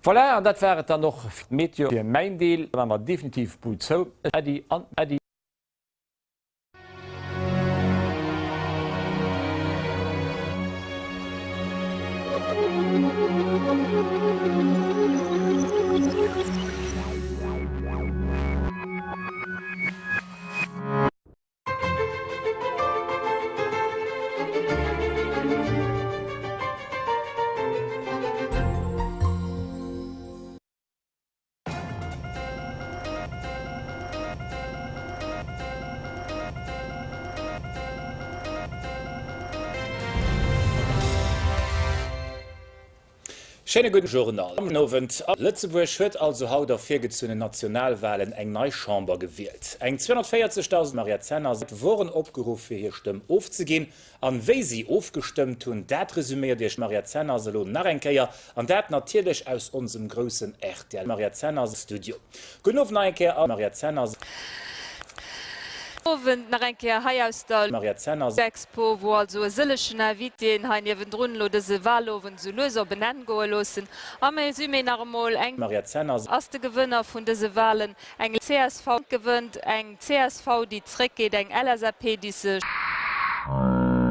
Voilà, an dat war et dann och fir d'Meteo. Fir mäin Deel maache mer definitiv d'Bud zou. Äddi an Äddi. Schéine gudden Journal am Owend. Lëtzebuerg huet also haut a virgezunnen Nationalwalen eng nei Chamber gewielt. Eng 240.000 Mariette Zenners woren opgeruff fir hir Stëmm ofzeginn. An wéi si ofgestëmmt hunn, dat resuméiert iech d'Mariette Zenners elo nach eng Kéier. An dat natierlech aus onsem groussen rtl Mariette Zenners Studio. Gudden Owend nach eng Kéier a Mariette Zenners. Owend nach eng Kéier hei aus der Mariette Zenners. Expo, wou also e sëllechen Invitéen hei niewendrun elo dëse Wahlowend esou lues op en Enn goe loossen. Am Résumé nach emol, eng. Mariette Zenners. Ass de Gewënner vun dëse Wahlen, eng csv gewënnt, eng csv déi zréckgeet, eng LSAP déi sech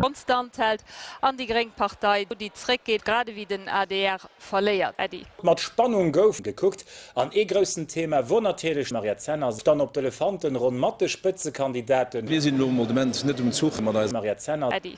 konstant hält an déi gréng Partei déi zréckgeet, grad ewéi den adr verléiert. Äddi. Mat Spannung gouf gekuckt an ee groussen Thema wor natierlech Mariette Zenners dann op d'Elefantenronn mat de Spëtzekandidaten. Mir sinn elo emol de Moment net um Zuch mat eis. Mariette Zenners. Äddi.